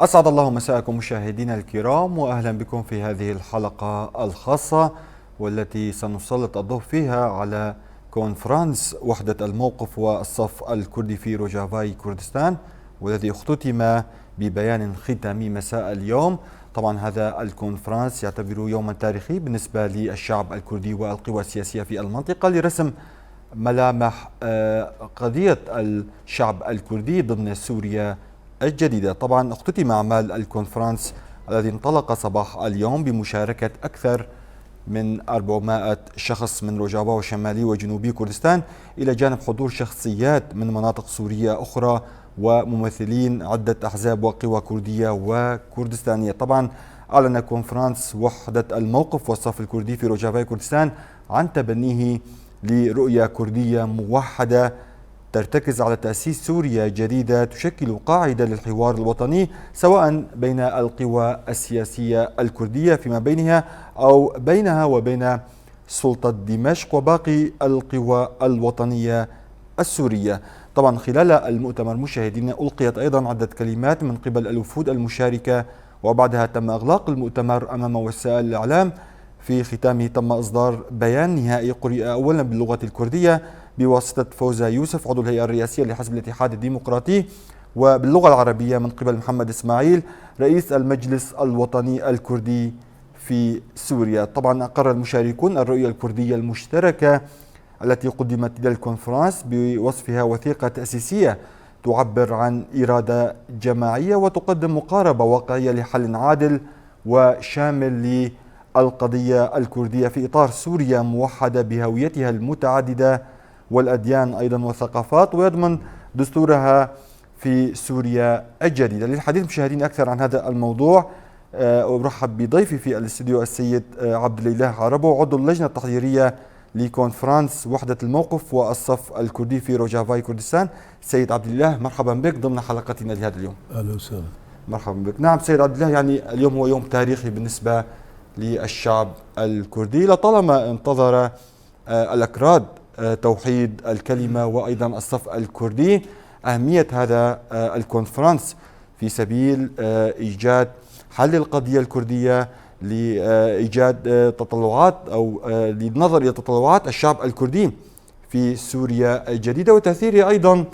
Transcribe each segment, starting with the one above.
أسعد الله مساءكم مشاهدينا الكرام، وأهلا بكم في هذه الحلقة الخاصة والتي سنسلط الضوء فيها على كونفرانس وحدة الموقف والصف الكردي في روجافاي كردستان، والذي اختتم ببيان ختامي مساء اليوم. طبعا هذا الكونفرانس يعتبر يوما تاريخي بالنسبة للشعب الكردي والقوى السياسية في المنطقة لرسم ملامح قضية الشعب الكردي ضمن سوريا الجديدة. طبعا اختتم أعمال الكونفرانس الذي انطلق صباح اليوم بمشاركة أكثر من 400 شخص من روجافا وشمالي وجنوبي كردستان، إلى جانب حضور شخصيات من مناطق سورية أخرى وممثلين عدة أحزاب وقوى كردية وكردستانية. طبعا أعلن كونفرانس وحدة الموقف والصف الكردي في روجافا كردستان عن تبنيه لرؤية كردية موحدة ترتكز على تأسيس سوريا جديدة تشكل قاعدة للحوار الوطني، سواء بين القوى السياسية الكردية فيما بينها أو بينها وبين سلطة دمشق وباقي القوى الوطنية السورية. طبعا خلال المؤتمر مشاهدينا ألقيت أيضا عدة كلمات من قبل الوفود المشاركة، وبعدها تم إغلاق المؤتمر أمام وسائل الإعلام. في ختامه تم إصدار بيان نهائي قرئ أولا باللغة الكردية بواسطة فوزة يوسف عضو الهيئة الرئاسية لحزب الاتحاد الديمقراطي، وباللغة العربية من قبل محمد إسماعيل رئيس المجلس الوطني الكردي في سوريا. طبعا أقر المشاركون الرؤية الكردية المشتركة التي قدمت إلى الكونفرانس بوصفها وثيقة تأسيسية تعبر عن إرادة جماعية وتقدم مقاربة واقعية لحل عادل وشامل للقضية الكردية في إطار سوريا موحدة بهويتها المتعددة والأديان أيضا والثقافات، ويضمن دستورها في سوريا الجديدة. للحديث مشاهدين أكثر عن هذا الموضوع أرحب بضيفي في الاستوديو السيد عبد الإله عربو، عضو اللجنة التحضيرية لكونفرانس وحدة الموقف والصف الكردي في روجافاي كردستان. سيد عبد الإله، مرحبا بك ضمن حلقتنا لهذا اليوم. أهلا وسهلا. مرحبا بك. نعم سيد عبد الله، يعني اليوم هو يوم تاريخي بالنسبة للشعب الكردي، لطالما انتظر الأكراد توحيد الكلمة وأيضا الصف الكردي. أهمية هذا الكونفرانس في سبيل إيجاد حل للقضية الكردية، لإيجاد تطلعات أو للنظر إلى تطلعات الشعب الكردي في سوريا الجديدة، وتأثيره أيضا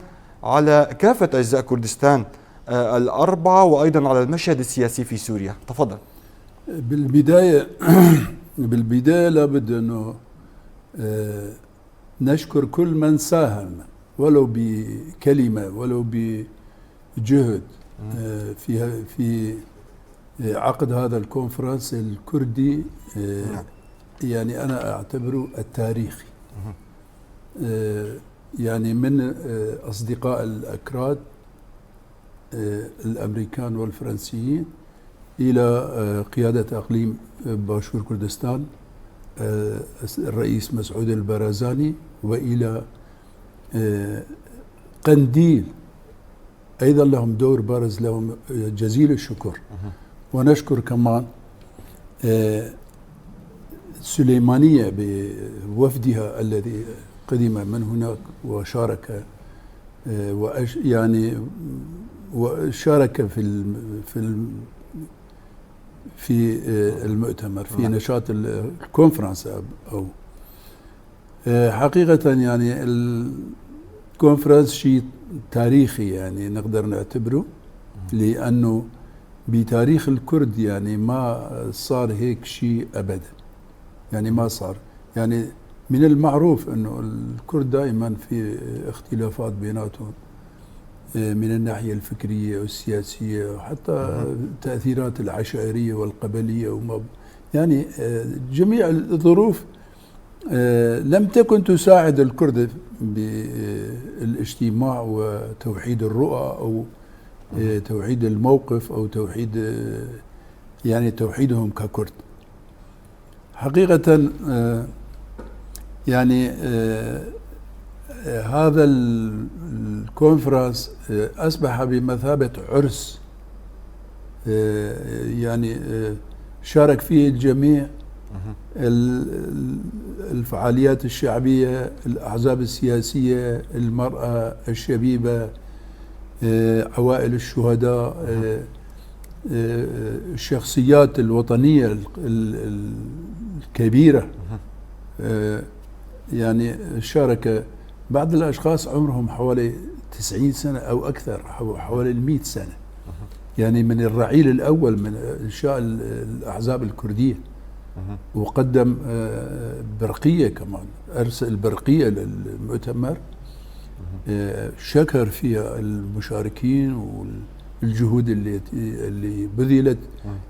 على كافة أجزاء كردستان الأربعة، وأيضا على المشهد السياسي في سوريا. تفضل. بالبداية لابد أنه نشكر كل من ساهم ولو بكلمة ولو بجهد في عقد هذا الكونفرانس الكردي، يعني أنا أعتبره التاريخي، يعني من أصدقاء الأكراد الأمريكان والفرنسيين إلى قيادة أقليم باشور كردستان الرئيس مسعود البرزاني، وإلى قنديل أيضا لهم دور بارز، لهم جزيل الشكر. ونشكر كمان سليمانية بوفدها الذي قدم من هناك وشارك يعني وشارك في المؤتمر، في نشاط الكونفرانس. أو حقيقة يعني الكونفرانس شيء تاريخي، يعني نقدر نعتبره، لأنه بتاريخ الكرد يعني ما صار هيك شيء أبدا، يعني ما صار. يعني من المعروف أنه الكرد دائما في اختلافات بيناتهم من الناحية الفكرية والسياسية، وحتى التأثيرات العشائرية والقبلية، وما يعني جميع الظروف لم تكن تساعد الكرد بالاجتماع وتوحيد الرؤى أو توحيد الموقف أو توحيد يعني توحيدهم ككرد. حقيقة يعني هذا الكونفرانس أصبح بمثابة عرس، يعني شارك فيه الجميع، الفعاليات الشعبية، الأحزاب السياسية، المرأة الشبيبة، عوائل الشهداء، الشخصيات الوطنية الكبيرة. يعني شارك بعض الأشخاص عمرهم حوالي 90 سنة أو أكثر، حوالي 100 سنة، يعني من الرعيل الأول من إنشاء الأحزاب الكردية. وقدم برقية كمان، أرسل برقية للمؤتمر شكر فيها المشاركين والجهود اللي بذلت.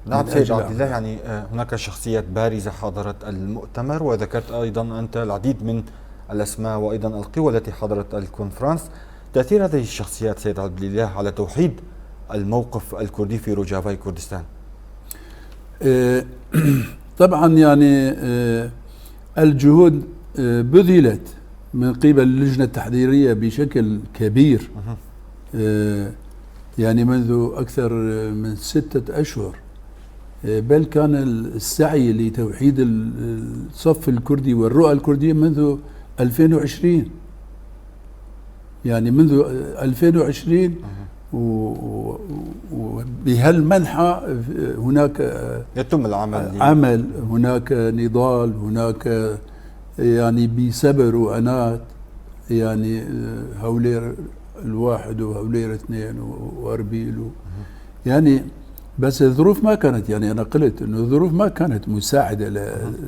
نعم سيد عبد الله، يعني هناك شخصيات بارزة حضرت المؤتمر، وذكرت أيضا أنت العديد من الأسماء وأيضا القوى التي حضرت الكونفرانس. تأثير هذه الشخصيات سيد عبد الله على توحيد الموقف الكردي في روجافاي كردستان؟ طبعا يعني الجهود بذلت من قبل اللجنة التحضيرية بشكل كبير، يعني منذ أكثر من 6 أشهر، بل كان السعي لتوحيد الصف الكردي والرؤى الكردية منذ 2020، يعني منذ 2020 وبهالمنحى هناك يتم العمل، عمل، هناك نضال، هناك يعني بصبر وعنات، يعني هولير الواحد وهولير اثنين واربيل يعني، بس الظروف ما كانت، يعني انا قلت انه الظروف ما كانت مساعدة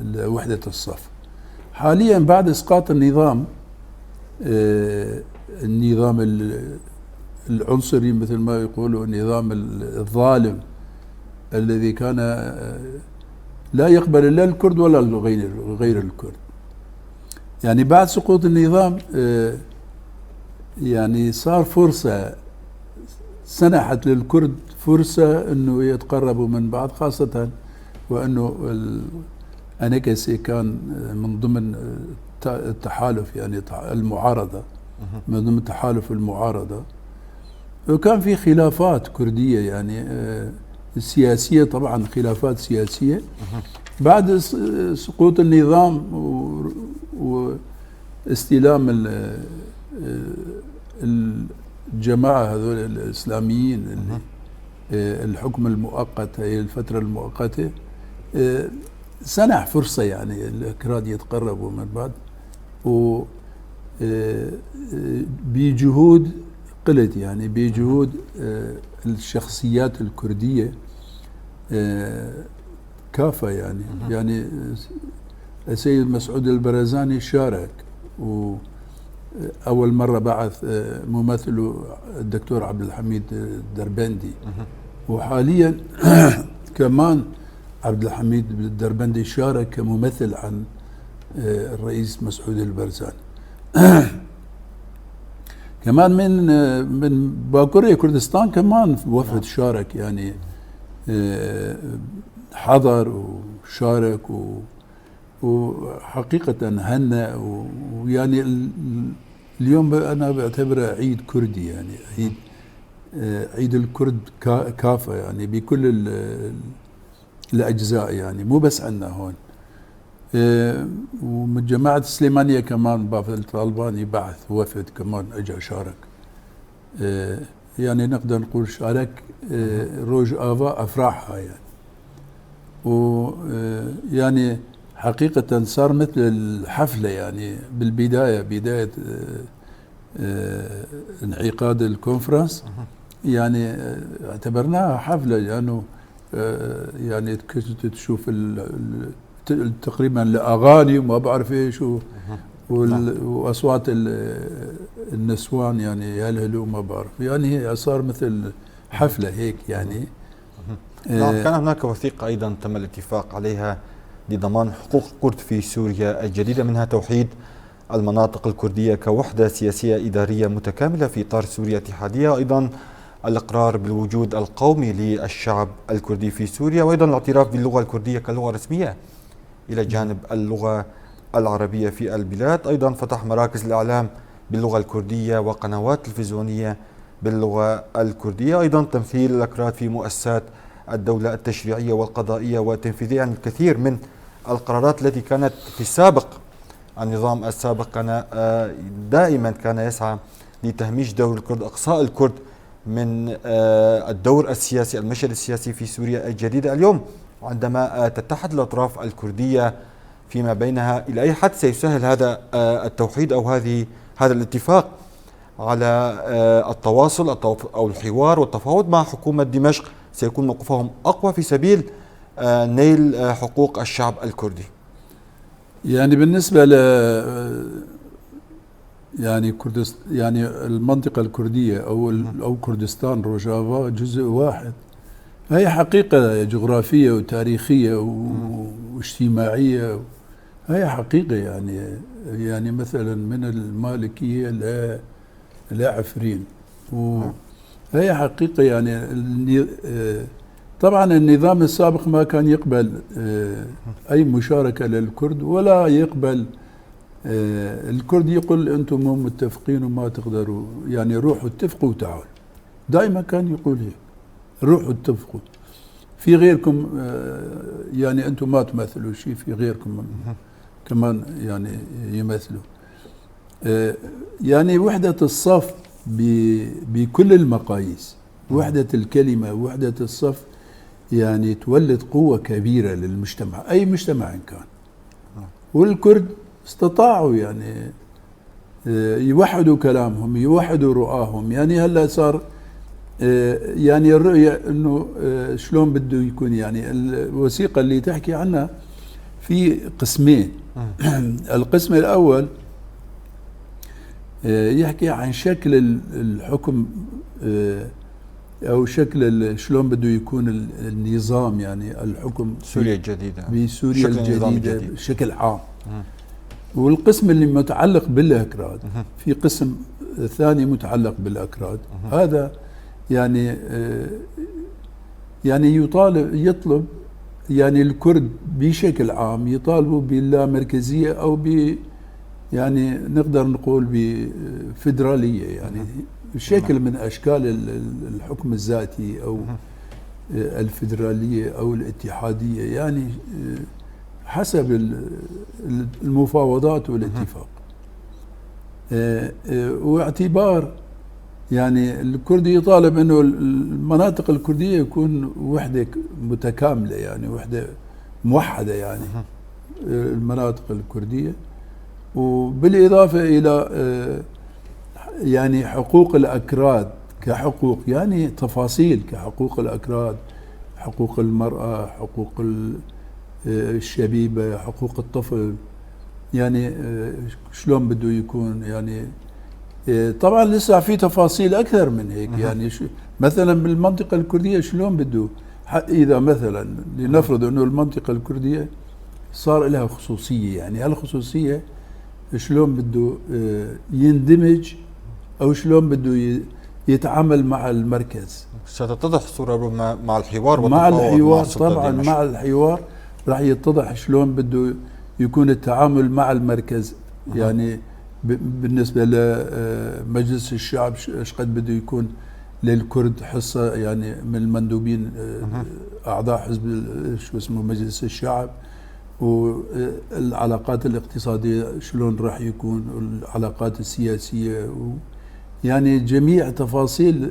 لوحده الصف. حاليا بعد اسقاط النظام، النظام العنصري مثل ما يقولوا، النظام الظالم الذي كان لا يقبل لا الكرد ولا غير الكرد، يعني بعد سقوط النظام يعني صار فرصة، سنحت للكرد فرصة انه يتقربوا من بعض، خاصة وانه الأنكسي كان من ضمن التحالف، يعني المعارضة، من ضمن تحالف المعارضة، وكان في خلافات كردية يعني سياسية، طبعا خلافات سياسية. بعد سقوط النظام واستلام الجماعة هذول الإسلاميين اللي الحكم المؤقت، هي الفترة المؤقتة، سنح فرصة يعني الأكراد يتقربوا من بعض، و بجهود قلت يعني بجهود الشخصيات الكردية كافة، يعني يعني السيد مسعود البرزاني شارك، وأول مرة بعث ممثلة الدكتور عبد الحميد الدربندي، وحاليا كمان عبد الحميد الدربندي شارك كممثل عن الرئيس مسعود البرزاني. كمان من باكوريا كردستان كمان وفد شارك، يعني حضر وشارك وحقيقة هنأ، ويعني اليوم أنا بعتبره عيد كردي، يعني عيد الكرد كافة، يعني بكل الأجزاء، يعني مو بس عندنا هون. ومن جماعة السليمانية كمان بافل الطالباني بعث وفد كمان اجى شارك، يعني نقدر نقول شارك روج آفا أفراحها يعني، ويعني حقيقة صار مثل الحفلة يعني بالبداية، بداية انعقاد الكونفرنس، يعني اعتبرناها حفلة، لأنه يعني كنت تشوف تقريبا الاغاني وما بعرف ايش واصوات النسوان يعني يهلهلوا وما بعرف، يعني هي صار مثل حفلة هيك يعني. نعم، كان هناك وثيقة ايضا تم الاتفاق عليها لضمان حقوق الكرد في سوريا الجديدة، منها توحيد المناطق الكردية كوحده سياسية ادارية متكاملة في اطار سوريا الاتحادية، ايضا الاقرار بالوجود القومي للشعب الكردي في سوريا، وايضا الاعتراف باللغة الكردية كلغة رسمية إلى جانب اللغة العربية في البلاد، أيضا فتح مراكز الإعلام باللغة الكردية وقنوات تلفزيونية باللغة الكردية، أيضا تمثيل الأكراد في مؤسسات الدولة التشريعية والقضائية والتنفيذية. يعني الكثير من القرارات التي كانت في السابق، النظام السابق كان دائما كان يسعى لتهميش دور الكرد، إقصاء الكرد من الدور السياسي، المشهد السياسي في سوريا الجديدة. اليوم عندما تتحد الأطراف الكردية فيما بينها، إلى أي حد سيسهل هذا التوحيد أو هذا الاتفاق على التواصل أو الحوار والتفاوض مع حكومة دمشق؟ سيكون موقفهم أقوى في سبيل نيل حقوق الشعب الكردي. يعني بالنسبة ل يعني يعني المنطقة الكردية أو كردستان روجافا جزء واحد، هي حقيقة جغرافية وتاريخية واجتماعية، هي حقيقة. يعني مثلا من المالكية لعفرين، وهي حقيقة. يعني طبعا النظام السابق ما كان يقبل أي مشاركة للكرد، ولا يقبل الكرد يقول أنتم مو متفقين وما تقدروا، يعني روحوا اتفقوا وتعالوا. دائما كان يقول هيك، روحوا اتفقوا، في غيركم يعني أنتم ما تمثلوا شيء، في غيركم كمان يعني يمثلوا. يعني وحدة الصف بكل المقاييس، وحدة الكلمة، وحدة الصف، يعني تولد قوة كبيرة للمجتمع، أي مجتمع كان. والكرد استطاعوا يعني يوحدوا كلامهم، يوحدوا رؤاهم. يعني هلا صار يعني الرؤية انه شلون بده يكون. يعني الوثيقة اللي تحكي عنها في قسمين. القسم الأول يحكي عن شكل الحكم أو شكل شلون بده يكون النظام، يعني الحكم سوريا الجديدة، بسوريا الجديدة بشكل عام. والقسم اللي متعلق بالأكراد، في قسم ثاني متعلق بالأكراد. هذا يعني يعني يطلب يعني الكرد بشكل عام يطالبوا باللامركزية أو ب يعني نقدر نقول بفدرالية، يعني شكل من أشكال الحكم الذاتي أو الفدرالية أو الاتحادية، يعني حسب المفاوضات والاتفاق. واعتبار يعني الكردي يطالب انه المناطق الكردية يكون وحده متكاملة، يعني وحده موحدة، يعني المناطق الكردية. وبالاضافة الى يعني حقوق الاكراد كحقوق، يعني تفاصيل كحقوق الاكراد، حقوق المراة، حقوق الشبيبة، حقوق الطفل، يعني شلون بده يكون. يعني طبعا لسه في تفاصيل اكثر من هيك. يعني مثلا بالمنطقة الكردية شلون بده، اذا مثلا لنفرض انه المنطقة الكردية صار لها خصوصية، يعني هالخصوصيه شلون بده يندمج او شلون بده يتعامل مع المركز. ستتضح الصورة ربما مع الحوار، مع الحوار طبعا، مع الحوار راح يتضح شلون بده يكون التعامل مع المركز. يعني بالنسبة لمجلس الشعب ايش قد بده يكون للكرد حصة، يعني من المندوبين أعضاء حزب شو اسمه مجلس الشعب، والعلاقات الاقتصادية شلون راح يكون، والعلاقات السياسية، يعني جميع تفاصيل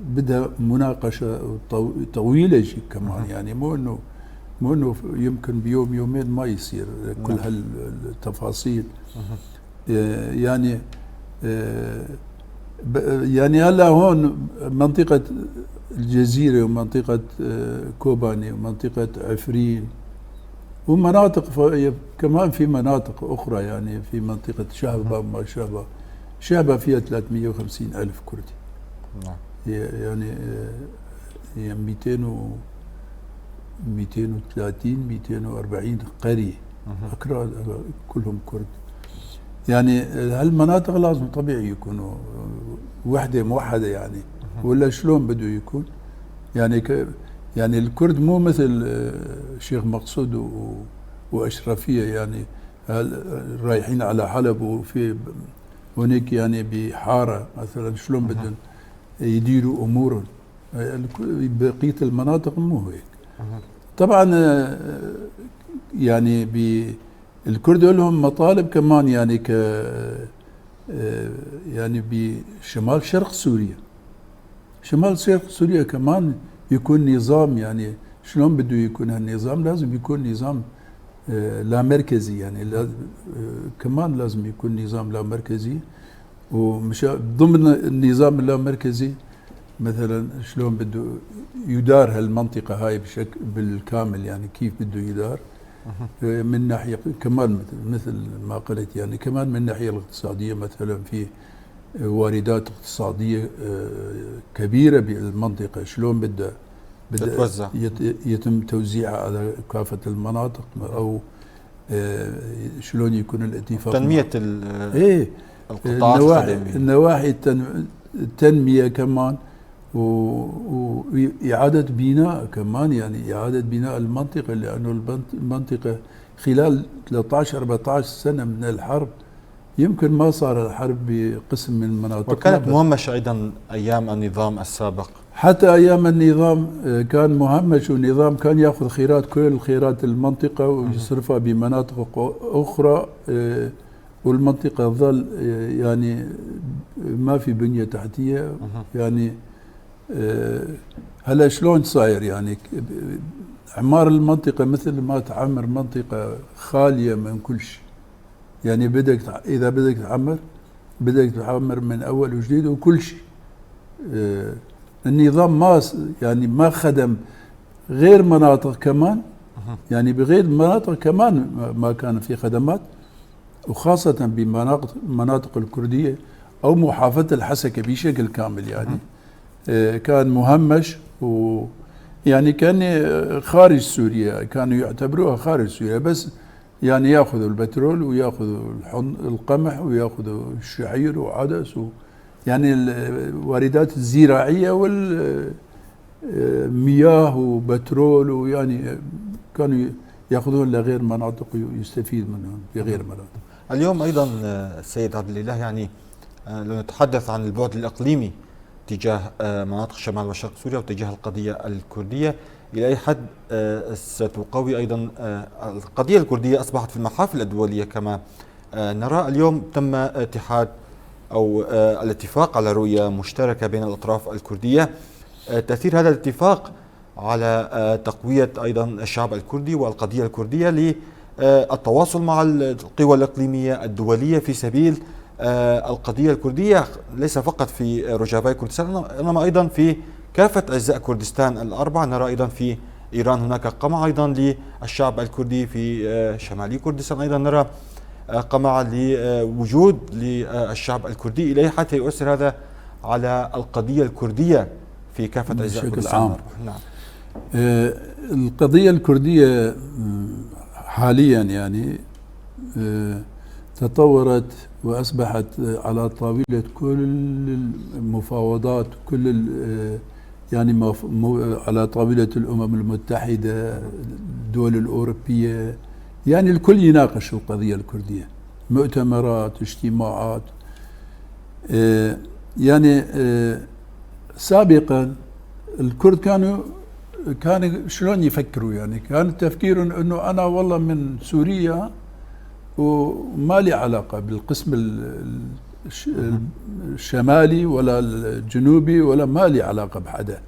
بدها مناقشة طويلة كمان. يعني مو انه يمكن بيوم يومين ما يصير كل هالتفاصيل. يعني يعني هلا هون منطقة الجزيرة ومنطقة كوباني ومنطقة عفرين ومناطق كمان، في مناطق أخرى، يعني في منطقة شهبة وما شهبة. شهبة فيها 350 ألف كردي. يعني هي 230 240 قرية أكراد كلهم كرد. يعني هالمناطق لازم طبيعي يكونوا وحدة موحدة، يعني ولا شلون بده يكون؟ يعني يعني الكرد مو مثل شيخ مقصود وأشرفية، يعني رايحين على حلب وفي هناك يعني بحارة مثلا، شلون بدهم يديروا أمورهم؟ بقية المناطق مو هيك. طبعا يعني الكرد لهم مطالب كمان، يعني يعني بشمال شرق سوريا. شمال شرق سوريا كمان يكون نظام، يعني شلون بده يكون هالنظام؟ لازم يكون نظام لا مركزي، يعني كمان لازم يكون نظام لا مركزي. ومش ضمن النظام اللامركزي مثلا شلون بده يدار هالمنطقة هاي بشكل بالكامل، يعني كيف بده يدار من ناحية كمان مثل ما قلت، يعني كمان من الناحية الاقتصادية مثلا في واردات اقتصادية كبيرة بالمنطقة، شلون بدها تتوزع، يتم توزيعها على كافة المناطق، أو شلون يكون الاتفاق تنمية القطاعات الخدمية، النواحي التنمية كمان، وإعادة بناء كمان، يعني إعادة بناء المنطقة، لأنه المنطقة خلال 13-14 سنة من الحرب يمكن ما صار الحرب بقسم من المناطق، وكانت مهمشة أيضا أيام النظام السابق. حتى أيام النظام كان مهمش، والنظام كان يأخذ خيرات، كل خيرات المنطقة ويصرفها بمناطق أخرى، والمنطقة ظل يعني ما في بنية تحتية. يعني هلا شلون صاير؟ يعني عمار المنطقة مثل ما تعمر منطقة خالية من كل شيء، يعني بدك إذا بدك تعمر بدك تعمر من أول وجديد وكل شيء. النظام ما يعني ما خدم غير مناطق كمان، يعني بغير مناطق كمان ما كان في خدمات، وخاصة بمناطق المناطق الكردية أو محافظة الحسكة بشكل كامل، يعني كان مهمش، ويعني كان خارج سوريا، كانوا يعتبروها خارج سوريا، بس يعني ياخذوا البترول وياخذوا القمح وياخذوا الشعير وعدس يعني الواردات الزراعية والمياه وبترول، ويعني كانوا ياخذون لغير مناطق ويستفيد منهم بغير مناطق. اليوم أيضا السيد عبد الإله، يعني لو نتحدث عن البعد الإقليمي تجاه مناطق شمال وشرق سوريا وتجاه القضية الكردية، إلى أي حد ستقوي أيضا القضية الكردية أصبحت في المحافل الدولية كما نرى اليوم؟ تم اتحاد أو الاتفاق على رؤية مشتركة بين الأطراف الكردية، تأثير هذا الاتفاق على تقوية أيضا الشعب الكردي والقضية الكردية للتواصل مع القوى الإقليمية الدولية في سبيل القضية الكردية، ليس فقط في رجافاي كردستان إنما أيضا في كافة أجزاء كردستان الأربعة. نرى أيضا في إيران هناك قمع أيضا للشعب الكردي، في شمالي كردستان أيضا نرى قمع لوجود للشعب الكردي. إلى حتى يؤثر هذا على القضية الكردية في كافة أجزاء كردستان العام. نعم. القضية الكردية حاليا يعني تطورت وأصبحت على طاولة كل المفاوضات، كل يعني على طاولة الأمم المتحدة، الدول الأوروبية، يعني الكل يناقش القضية الكردية، مؤتمرات، اجتماعات. يعني سابقا الكرد كانوا شلون يفكروا؟ يعني كان تفكيرهم انه انا والله من سوريا وما لي علاقة بالقسم الشمالي ولا الجنوبي، ولا ما لي علاقة بحدا.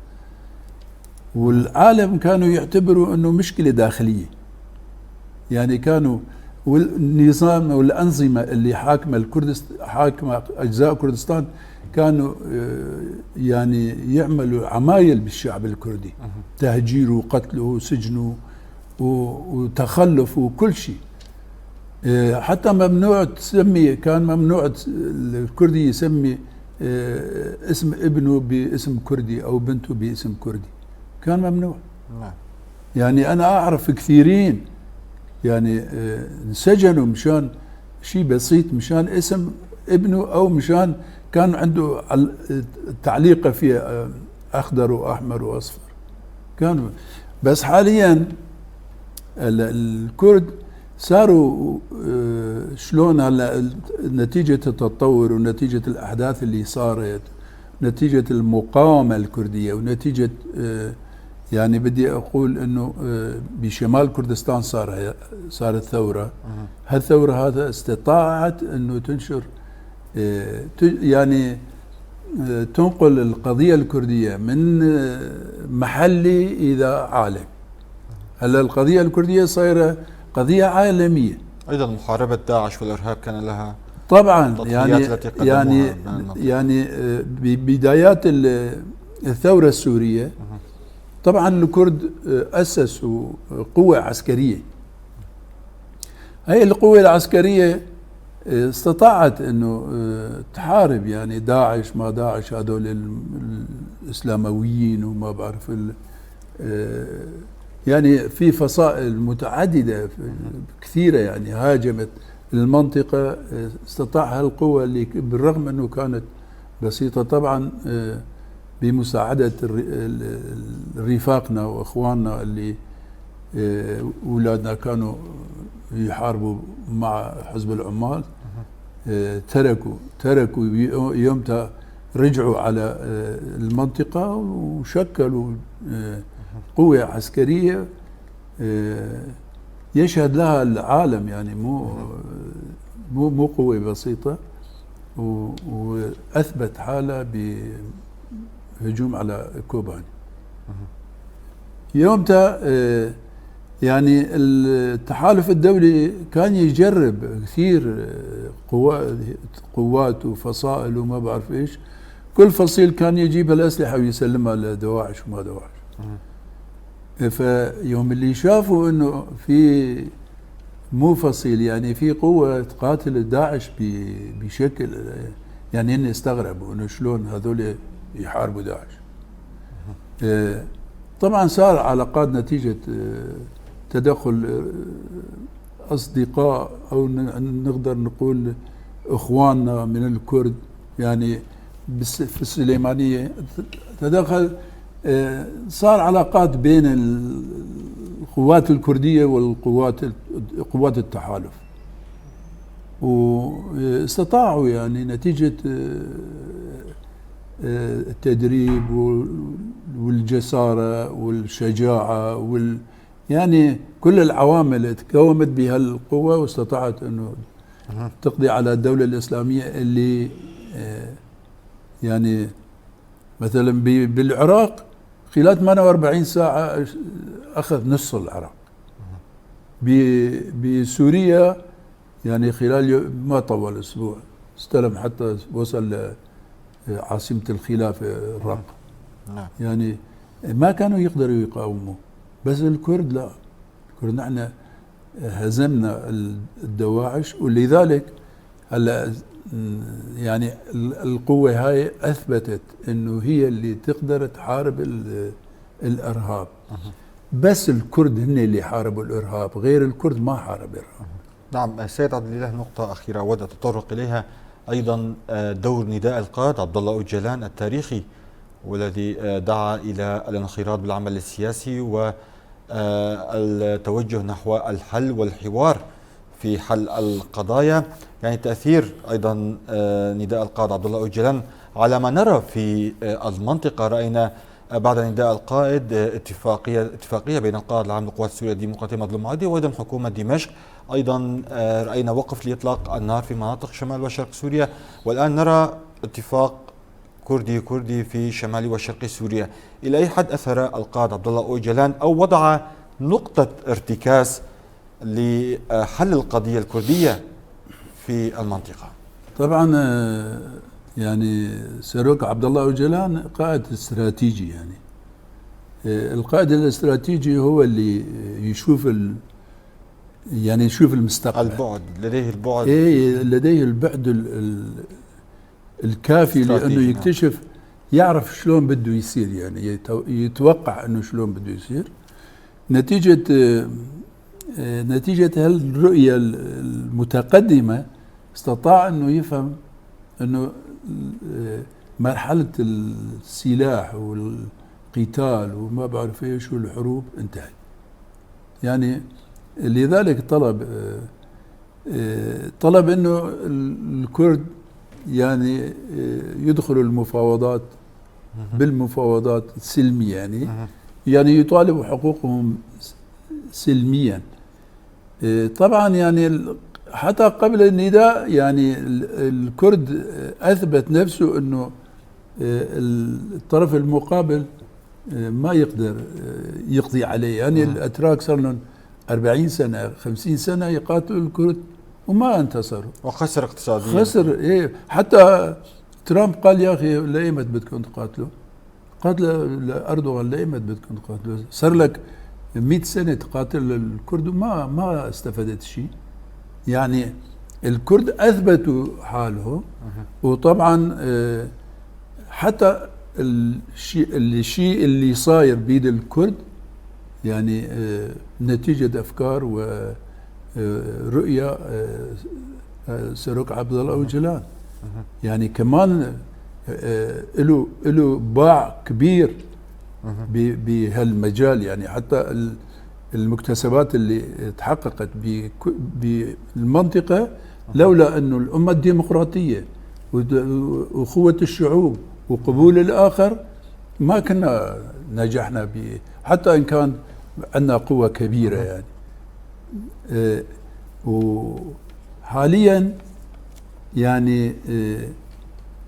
والعالم كانوا يعتبروا انه مشكلة داخلية، يعني كانوا والنظام والأنظمة اللي حاكمة حاكمة أجزاء كردستان كانوا يعني يعملوا عمايل بالشعب الكردي، تهجيره وقتله وسجنه وتخلفه وكل شيء. حتى ممنوع تسمي، كان ممنوع الكردي يسمي اسم ابنه باسم كردي أو بنته باسم كردي، كان ممنوع. يعني أنا أعرف كثيرين يعني انسجنوا مشان شيء بسيط، مشان اسم ابنه أو مشان كان عنده تعليقه فيها أخضر وأحمر وأصفر كانوا. بس حاليا الكرد صاروا شلون هلا نتيجة التطور ونتيجة الأحداث اللي صارت، نتيجة المقاومة الكردية، ونتيجة يعني بدي أقول أنه بشمال كردستان صارت ثورة. هالثورة هذا استطاعت أنه تنشر يعني تنقل القضية الكردية من محلي إلى عالم. هلا القضية الكردية صايرة قضية عالمية. أيضا محاربة داعش والإرهاب كان لها طبعا يعني ببدايات الثورة السورية طبعا الكرد أسسوا قوة عسكرية. هاي القوة العسكرية استطاعت انه تحارب يعني داعش ما داعش، هذول الاسلامويين وما بعرف يعني في فصائل متعددة كثيرة يعني هاجمت المنطقة. استطاع هالقوة اللي بالرغم انه كانت بسيطة طبعا بمساعدة رفاقنا واخواننا اللي اولادنا كانوا يحاربوا مع حزب العمال، تركوا يومتها، رجعوا على المنطقة وشكلوا قوة عسكرية يشهد لها العالم، يعني مو قوة بسيطة، وأثبت حالها بهجوم على كوباني. يومتها يعني التحالف الدولي كان يجرب كثير قوات وفصائل وما بعرف ايش، كل فصيل كان يجيب الأسلحة ويسلمها لدواعش وما دواعش. فيوم اللي شافوا انه في مو فصيل، يعني في قوة تقاتل داعش بشكل، يعني هن استغربوا انه شلون هذول يحاربوا داعش. طبعا صار علاقات نتيجة تدخل أصدقاء أو نقدر نقول إخواننا من الكرد، يعني في السليمانية تدخل، صار علاقات بين القوات الكردية والقوات قوات التحالف، واستطاعوا يعني نتيجة التدريب والجسارة والشجاعة يعني كل العوامل تكومت بهالقوة، واستطاعت انه تقضي على الدولة الإسلامية اللي يعني مثلا بالعراق خلال 48 ساعة أخذ نص العراق. بسوريا يعني خلال ما طول أسبوع استلم حتى وصل لعاصمة الخلافة الرقة. يعني ما كانوا يقدروا يقاوموا، بس الكرد لا، الكرد نحن هزمنا الدواعش، ولذلك هلا يعني القوة هاي أثبتت إنه هي اللي تقدر تحارب الإرهاب. بس الكرد هن اللي حاربوا الإرهاب، غير الكرد ما حارب الإرهاب. نعم سيد عبد الإله، نقطة أخيرة أود التطرق إليها أيضا، دور نداء القائد عبد الله أوجلان التاريخي والذي دعا إلى الانخراط بالعمل السياسي والتوجه نحو الحل والحوار في حل القضايا، يعني تأثير أيضا نداء القائد عبد الله أوجلان على ما نرى في المنطقة. رأينا بعد نداء القائد اتفاقية بين القائد العام للقوات السورية الديمقراطية مظلوم عبدي وأيضا حكومة دمشق، أيضا رأينا وقف لإطلاق النار في مناطق شمال وشرق سوريا، والآن نرى اتفاق كردي كردي في شمال وشرق سوريا. إلى أي حد أثر القائد عبد الله أوجلان أو وضع نقطة ارتكاز لحل القضية الكردية في المنطقة؟ طبعا يعني سيروك عبد الله أوجلان قائد استراتيجي، يعني القائد الاستراتيجي هو اللي يشوف يعني يشوف المستقبل، البعد، لديه البعد، إيه لديه البعد الكافي لأنه يكتشف، يعرف شلون بده يصير، يعني يتوقع أنه شلون بده يصير. نتيجة هالرؤية المتقدمة استطاع أنه يفهم أنه مرحلة السلاح والقتال وما بعرف ايش والحروب انتهت. يعني لذلك طلب أنه الكرد يعني يدخلوا المفاوضات بالمفاوضات السلمية، يعني يطالبوا حقوقهم سلميا. طبعا يعني حتى قبل النداء يعني الكرد أثبت نفسه أنه الطرف المقابل ما يقدر يقضي عليه. يعني الأتراك صار لهم 40 سنة 50 سنة يقاتلوا الكرد وما انتصروا، وخسر اقتصاديا، خسر. إيه، حتى ترامب قال يا أخي لأيمت بدكم تقاتلوا؟ قال لأردوغان لأيمت بدكم تقاتلوا؟ صار لك 100 سنة تقاتل الكرد وما ما استفدت شيء. يعني الكرد أثبتوا حالهم. وطبعا حتى الشيء اللي صاير بيد الكرد يعني نتيجة أفكار ورؤية سروك عبد الله أوجلان، يعني كمان له باع كبير بهالمجال. يعني حتى المكتسبات اللي تحققت بالمنطقة لولا أنه الأمة الديمقراطية وأخوة الشعوب وقبول الآخر ما كنا نجحنا حتى إن كان عندنا قوة كبيرة يعني. وحاليا يعني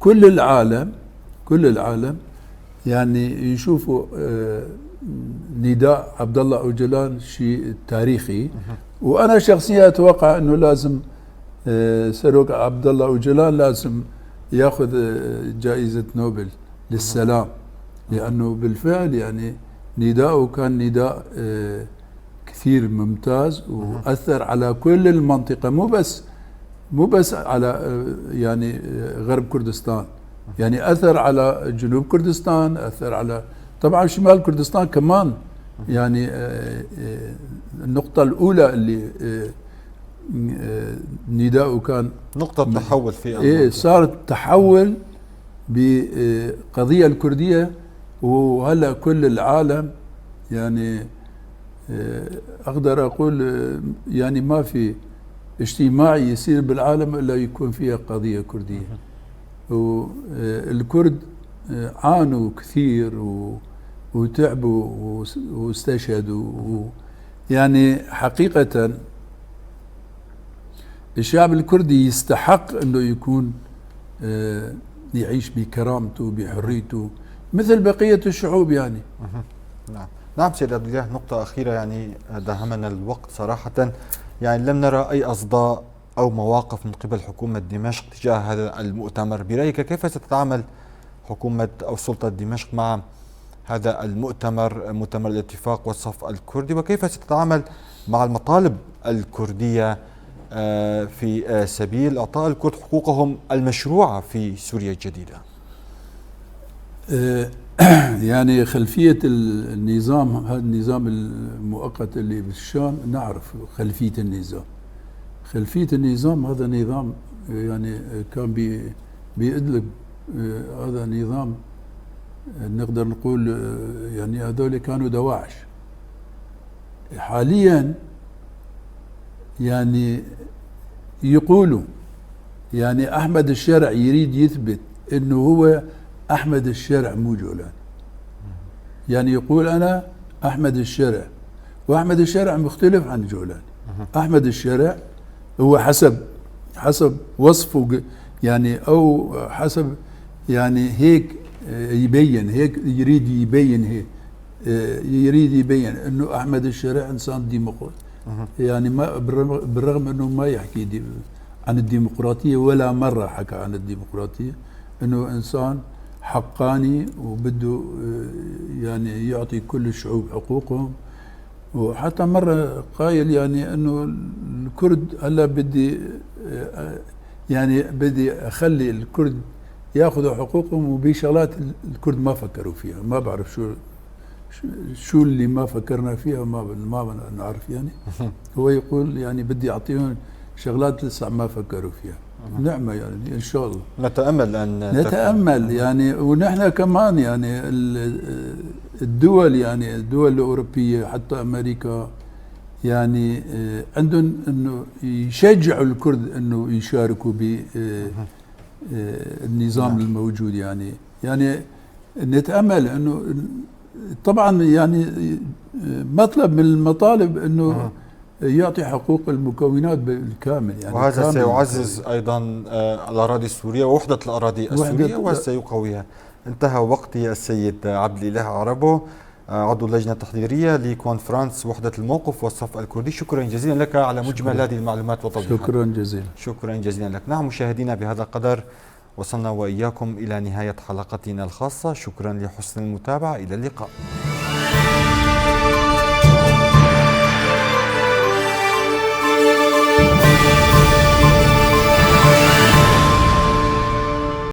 كل العالم يعني يشوفوا نداء عبد الله أوجلان شيء تاريخي. وأنا شخصيا أتوقع أنه لازم سروك عبد الله أوجلان لازم ياخذ جائزة نوبل للسلام، لأنه بالفعل يعني نداءه كان نداء كثير ممتاز وأثر على كل المنطقة، مو بس على يعني غرب كردستان، يعني أثر على جنوب كردستان، أثر على طبعا شمال كردستان كمان. يعني النقطة الأولى اللي نداءه كان نقطة تحول في إيه، صارت تحول بقضية الكردية. وهلا كل العالم يعني أقدر أقول يعني ما في اجتماع يصير بالعالم إلا يكون فيها قضية كردية. والكرد عانوا كثير وتعبوا واستشهدوا. يعني حقيقة الشعب الكردي يستحق أنه يكون يعيش بكرامته بحريته مثل بقية الشعوب يعني. نعم نعم سيد عبد الله، نقطة أخيرة يعني داهمنا الوقت صراحة، يعني لم نرى أي أصداء أو مواقف من قبل حكومة دمشق تجاه هذا المؤتمر. برأيك كيف ستتعامل حكومة أو سلطة دمشق مع هذا المؤتمر، مؤتمر الاتفاق والصف الكردي، وكيف ستتعامل مع المطالب الكردية في سبيل إعطاء الكرد حقوقهم المشروعة في سوريا الجديدة؟ يعني خلفية النظام، هذا النظام المؤقت اللي بالشام، نعرف خلفية النظام. خلفية النظام هذا نظام يعني كان بإدلب، هذا نظام نقدر نقول يعني هذول كانوا دواعش. حاليا يعني يقولوا يعني أحمد الشرع يريد يثبت إنه هو أحمد الشرع مو جولان، يعني يقول أنا أحمد الشرع، وأحمد الشرع مختلف عن جولان. أحمد الشرع هو حسب وصفه يعني، أو حسب يعني هيك يبين، هيك يريد يبين، هيك يريد يبين إنه أحمد الشرع إنسان ديمقراطي. يعني ما بالرغم إنه ما يحكي عن الديمقراطية ولا مرة حكى عن الديمقراطية، إنه إنسان حقاني وبده يعني يعطي كل الشعوب حقوقهم. وحتى مرة قايل يعني إنه الكرد هلا بدي يعني بدي أخلي الكرد ياخذوا حقوقهم، وبشغلات الكرد ما فكروا فيها، ما بعرف شو اللي ما فكرنا فيها، ما نعرف يعني. هو يقول يعني بدي أعطيهم شغلات لسه ما فكروا فيها. نعمة يعني إن شاء الله نتأمل أن نتأمل يعني. ونحن كمان يعني الدول، يعني الدول الأوروبية حتى أمريكا يعني عندهم إنه يشجعوا الكرد إنه يشاركوا بالنظام الموجود. يعني نتأمل إنه طبعا يعني مطلب من المطالب إنه يعطي حقوق المكونات بالكامل. يعني وهذا سيعزز أيضا الأراضي السورية ووحدة الأراضي السورية وسيقويها. انتهى وقتي السيد عبد الإله عربو، عضو اللجنة التحضيرية لكونفرانس وحدة الموقف والصف الكردي، شكرا جزيلا لك على مجمل هذه المعلومات والتوضيحات. شكرا جزيلا. شكرا جزيلا لك. نعم مشاهدينا، بهذا القدر وصلنا وإياكم إلى نهاية حلقتنا الخاصة. شكرا لحسن المتابعة، إلى اللقاء.